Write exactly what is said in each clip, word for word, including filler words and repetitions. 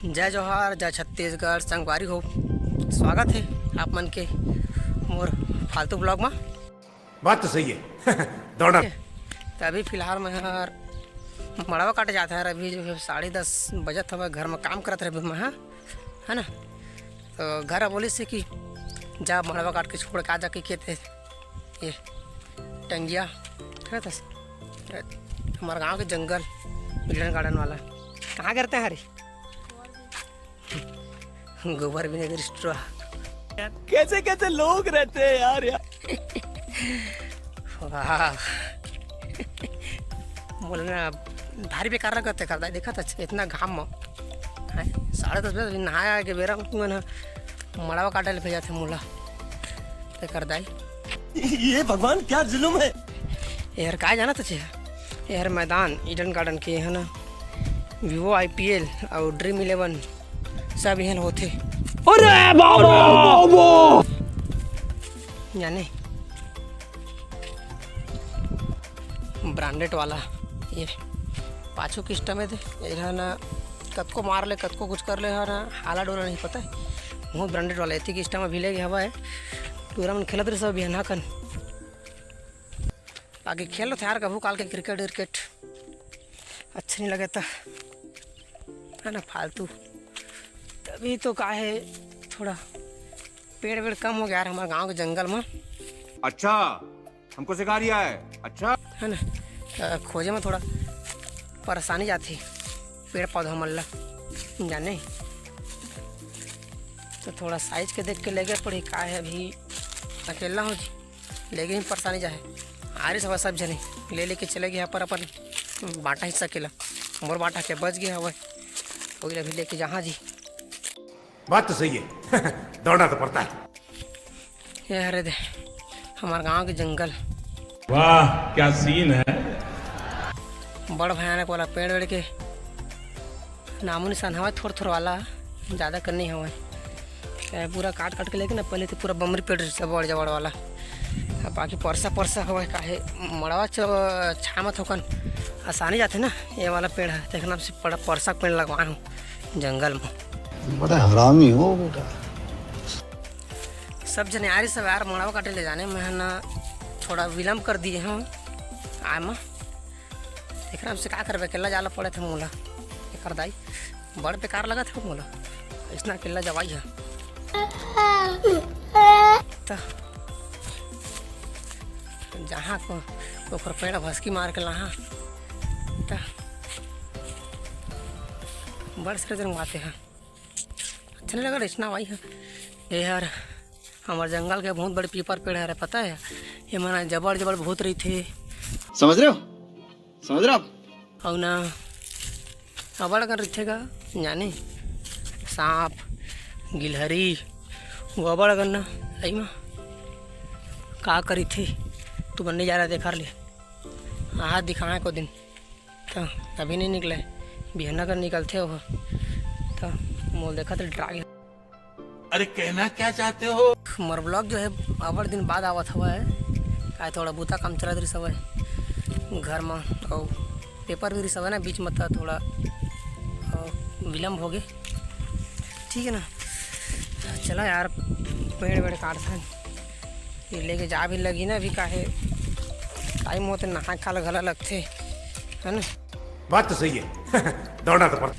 जय जोहार, जय छत्तीसगढ़ संगवारी हो। स्वागत हे आप मन के मोर फालतू vlog मा। बात तो सही है। दौड़ना। त अभी फिलहाल मैं हर मड़वा काटे जात हर। अभी जो है साढ़े दस बजत हवय, घर में काम करत रहे मैं ह, है ना। तो घर बोलिस हे कि जा मड़वा काट के छोड़ के आ जा के खेत हे। ये टंगिया, है तो हमारे गांव के जंगल, Eden Garden वाला। कहाँ करते हैं हरी? गोबर भी नहीं, स्ट्रॉ। कैसे कैसे लोग रहते हैं यार, यार। वाह। मोला ना भारी बेकार लगत हे करदाई, देखत अच्छा इतना घाम म। हैं? साढ़े दस बजे नहाए आए के बेरा म तुमन ह मड़वा काटे ले भेजत हे मोला। ते करदाई। ये भगवान क्या जुल्म है। एहर काय जानत हे? एहर मैदान Eden Garden के है ना, Vivo I P L और Dream Eleven सब इहन होथे। अरे बाबा! जाने? Branded वाला ये पाछू के system हे दे, एला ना कतको मार ले, कतको कुछ कर ले, हा ना हाला डोला नहीं पता है। बहुत branded वाला एती के system अभी ले गया हवा है, टूरा मन खेलत रहे सब बिहना कन। बाकी खेल लो यार कभू काल के cricket विकेट अच्छा नहीं लगे था, है ना, फालतू। तभी तो का है, थोड़ा पेड़ वेड़ कम हो गया यार हमारे गांव के जंगल में। अच्छा, हमको सिखा रिया है। अच्छा, है ना, अ, खोजे में थोड़ा परेशानी जाती पेड़ पौधा मन ला, जाने। तो थोड़ा साइज के देख के लेके पड़ी, का है अभी अकेला हो जी, लेके ही परेशानी जाहे। आरिस हवा सब जने ले लेके चले गए अपन अपन बांटा हिस्सा केला। मोर बांटा के बच गया हवय, ओइला भी लेके जहाँ जी। बात तो सही है। दौड़ना तो पड़ता है। ये हरे दे, हमार गांव के जंगल। वाह, क्या सीन है। बड़ भयानक वाला पेड़ वेड़ के नामो निशान हवय, थोर थोर वाला, ज़्यादा कर नहीं हवय। ए, पूरा काट काट के लेके ना, पहले तो पूरा बमरी पेड़ रहिस जबड़ जबड़ वाला। अब बाकी परसा परसा हवय, काहे मड़वा च-, छामत होकन आसानी जाथे ना। ये वाला पेड़ है, देखना से बड़ा परसा पेड़ लगवाए हूँ जंगल में। बड़ा हरामी हो बेटा। सब जने आ रही सब यार, मड़वा काटे ले जाने में है ना, थोड़ा विलम्ब कर दिए हूँ आए में। एकरा से का करबे, अकेला जाला पड़े थे मोला। एकर दाई बड़ बेकार लगत हे मोला, इसना अकेला जवाई है। त जहाँ को ओकर पेड़ भसकी मार के लाहा, त बड़ सरे जन बाते हैं। अच्छा नहीं लगा इसना वाई है। ये यार, हमारे जंगल के बहुत बड़े पीपर पेड़ है रे, पता है? ये मना जबड़ जबड़ बहुत रही थे। समझ रहे हो? समझ रहे हो आप? अउ ना, अबड़ अकन रहिथे गा, जाने, सांप, गिलहरी, वो अबड़ अकन ना, अई मा, का करिथे, तू बन्ने जा रहा देखा ले, आ दिखाए को दिन, तो अभी नहीं निकले, बिहना कर निकलथे वो, तो मोल देखा तो डरा गया। अरे, कहना क्या चाहते हो? मोर vlog जो है, अबड़ दिन बाद आवत हवय, काय थोड़ा बूता काम चलत रहिस हवय घर म, अउ पेपर भी रहिस हवय ना, बीच म त थोड़ा, अ, विलम्ब हो गे। ठीक है ना, चला यार, पेड़ वेड़ काटथन, ये लेके जा भी लगी ना अभी, काहे टाइम होते नहाए खाए ला घला लगथे, है ना। बात तो सही है। दौड़ना तो पड़ता।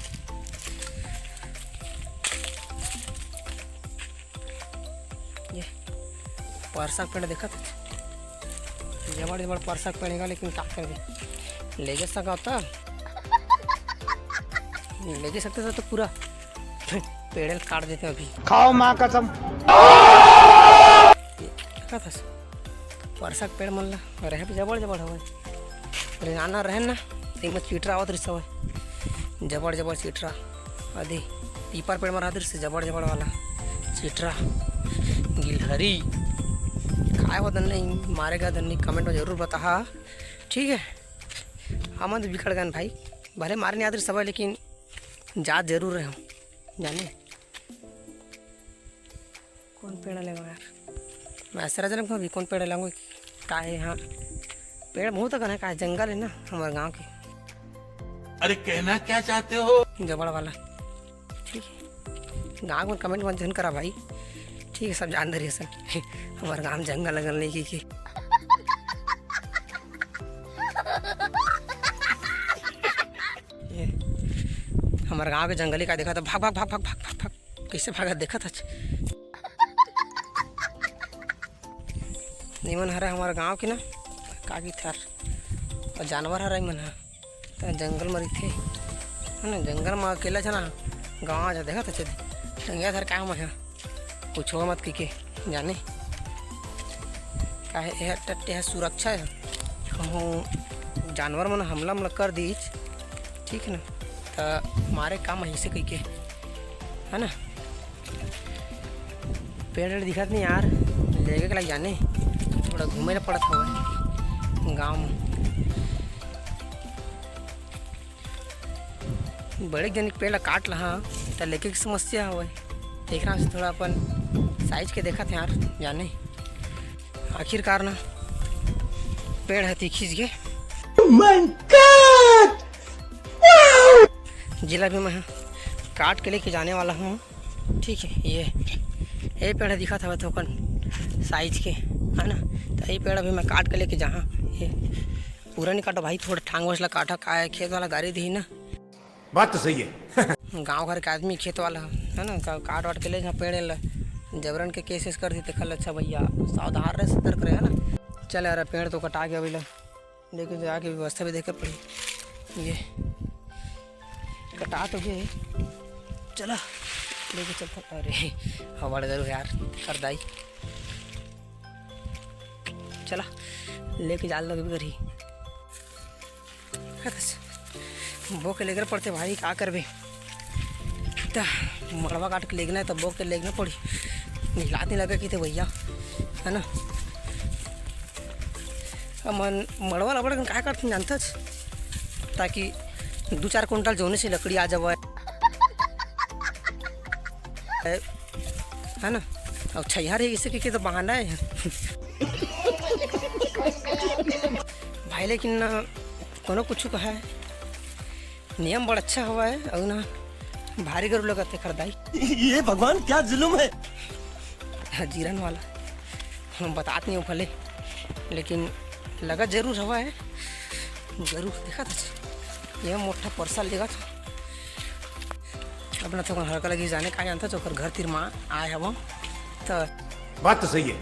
ये परसा के पेड़ देखत हस? जबड़ जबड़ परसा के पेड़ हेगा, लेकिन का करबे, लेगे सकत त, लेगे सकते तो पूरा पेड़ ल काट देते अभी। खाओ माँ कसम। देखत हस? परसा के पेड़ मन ला रहे भी जबड़ जबड़ हवय। अरे नाना रहे ना, तो एमा चीटरा आवत रहिस हवय। जबड़ जबड़ चीटरा। अदे पीपर पेड़ म रहत रहिस जबड़ जबड़ वाला। चीटरा, गिलहरी, खाए हो दन नहीं, मारे गा दन नहीं, comment में जरूर बताहा। ठीक है, हमन तो बिगड़ गन भाई, भले मारे नहीं आत रहिस हवय, लेकिन जात जरूर रहे हम, जाने। कौन पेड़ लेंगो यार? मैं ऐसे राजा लगूं अभी कौन पेड़ लेंगो? का है यहाँ? पेड़ बहुत अकन है, का है? जंगल है ना हमारे गांव के। अरे कहना क्या चाहते हो? जबड़ वाला। ठीक है, गाँव में comment मत झन करा भाई, ठीक है, सब जान दे रही है सब। हमारे गाँव में जंगल अगल नहीं की, की। ये हमारे गाँव के जंगली का देखा था, भाग भाग भाग भाग भाग भाग भाग, कैसे भागा देखा था। निमन हरे हमारे गाँव की ना, का की थर और जानवर हरे मन हा। त जंगल म रहिथे, है ना, जंगल म अकेला झन गाँव आ जा, देखत हच, टंगिया धर का मैं ह, कुछ हो मत कहिके जाने, काहे एह टट्टे ह सुरक्षा है, कहूँ जानवर मन हमला हमला कर दीच, ठीक है ना, त मारे काम अइसे कहिके, है ना। पेड़ वेड़ दिखत नहीं यार, लेगे के लग जाने, थोड़ा घूमे ला पड़त हवय गाँव में। बड़े जन पेड़ ला काट लहा, त लेके की समस्या हवय। एकरा से थोड़ा अपन size के देखत हे यार, जाने आखिरकार ना पेड़ ह तीखिस गे। Oh my God! जिला भी मैं काट के लेके जाने वाला हूँ। ठीक है, ये ये पेड़ दिखत हवे थोकन size के, है ना, तो ये पेड़ अभी मैं काट के लेके जाहा। ये पूरा नहीं काटो भाई, थोड़ा ठांग वस ला काटा, का है, खेत वाला गारी दी ना। बात तो सही है। गाँव घर के आदमी खेत वाला है ना, का-, काट वाट के ले जहाँ पेड़ ला जबरन के केसेस कर दी, तेखर ले अच्छा भैया सावधान रहे, सतर्क रहे, है ना। चल यार, पेड़ तो कटा गया अभी ला, लेकिन जाके व्यवस्था भी देखे पड़ी। ये कटा तो गए, चला लेके चलता। अरे हमारे घर यार, कर दाई, चला लेके जाल लगे करी। बो के लेकर पड़ते भाई, का करबे, त मड़वा काट के लेगना है, त बो के लेगना पड़ी। मिलात नहीं लगे कि थे भैया, है ना। हमन मड़वा ला बड़ कन काय करथन जानथच, ताकि दू चार कुंटल जोने से लकड़ी आ जावे, है ना। अब छहियार है, इसे के, के तो बहाना है भाई, लेकिन ना कोनो कुछ कहा है। नियम बड़ अच्छा हवा है, अउ ना भारी गरु लगत है खरदाई। ये भगवान, क्या जुलुम है। हाँ, जीरन वाला हम बतात नहीं भले, लेकिन लगत जरूर हवा है। गरु देखा था, ये मोटा परसा लेगा था। अपना थोड़ा हल्का लगी जाने का जानता, तो ओकर घर तीर माँ आए हवा, तो बात तो सही है।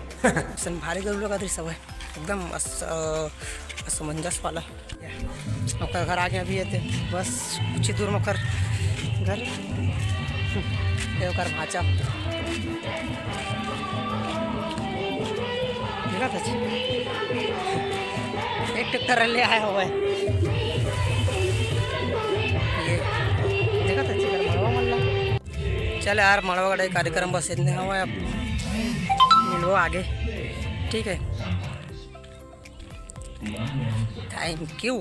सन भारी गरु लगत रही सब है, एकदम अस-, अ, असमंजस वाला। ओकर घर आगे अभी एते, बस कुछ ही दूर में ओकर घर। ये ओकर भांचा। देखा था जी? एक ट्रैक्टर ले आया हुआ है। ये देखा था जी, मड़वा मल्ला। चल यार, मड़वा गड़े कार्यक्रम बस इतने हवा है, अब मिलबो आगे, ठीक है। Thank you।